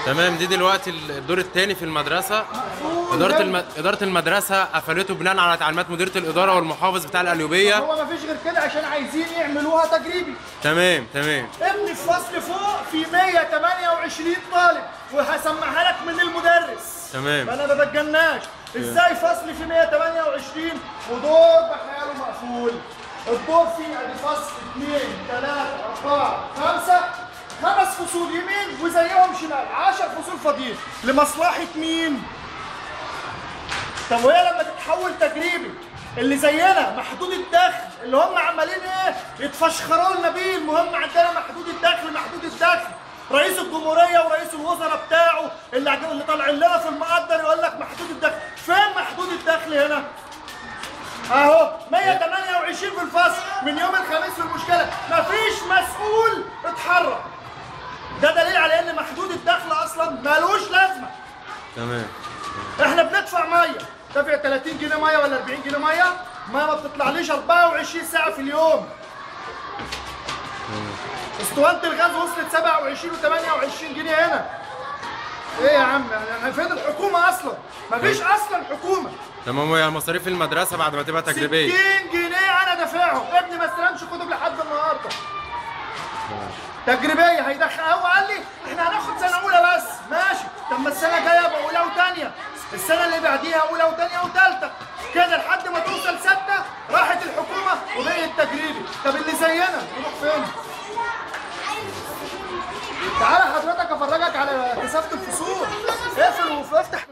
تمام. دي دلوقتي الدور الثاني في المدرسة. ادارة المدرسة قفلته بناء على تعليمات مديره الادارة والمحافظ بتاع القليوبيه. هو مفيش غير كده عشان عايزين يعملوها تجريبي. تمام تمام. ابني في فصل فوق في 128 طالب، وهسمعها لك من المدرس. تمام. انا ما بتجناش. ازاي فصل في 128 ودور بحاله مقفول؟ الدور فيه ادي فصل 2 3 4 5، 5 فصول يمين وزيهم شمال، 10 فصول فاضيين. لمصلحة مين؟ طب وهي لما تتحول تجريبي اللي زينا محدود الدخل، اللي هم عمالين ايه يتفشخروا لنا بيه، المهم عندنا محدود الدخل محدود الدخل، رئيس الجمهورية ورئيس الوزراء بتاعه اللي طالعين لنا في المقدر يقول لك محدود الدخل، فين محدود الدخل هنا؟ اهو 128 في الفصل من يوم الخميس في المشكلة، مفيش مسؤول اتحرك. ده دليل على ان محدود الدخل اصلا مالوش لازمه. تمام. احنا بندفع مية، دافع 30 جنيه مية ولا 40 جنيه مية، مية ما بتطلعليش 24 ساعة في اليوم. اسطوانة الغاز وصلت 27 و28 جنيه هنا. ايه يا عم؟ يعني فين الحكومة اصلا؟ مفيش اصلا حكومة. تمام. ويا مصاريف المدرسة بعد ما تبقى تجريبية 60 جنيه انا دافعهم، ابني ما استلمش كتب لحد النهارده. تجريبية هيدخل، هو قال لي احنا هناخد سنة اولى بس، ماشي. طب ما السنة الجاية ابقى اولى وثانيه، السنة اللي بعديها اولى وثانيه وثالثه، كده لحد ما توصل ستة. راحت الحكومة وبقيت تجريبي. طب اللي زينا يروح فين؟ تعالى حضرتك افرجك على كثافة الفصول. اقفل وافتح.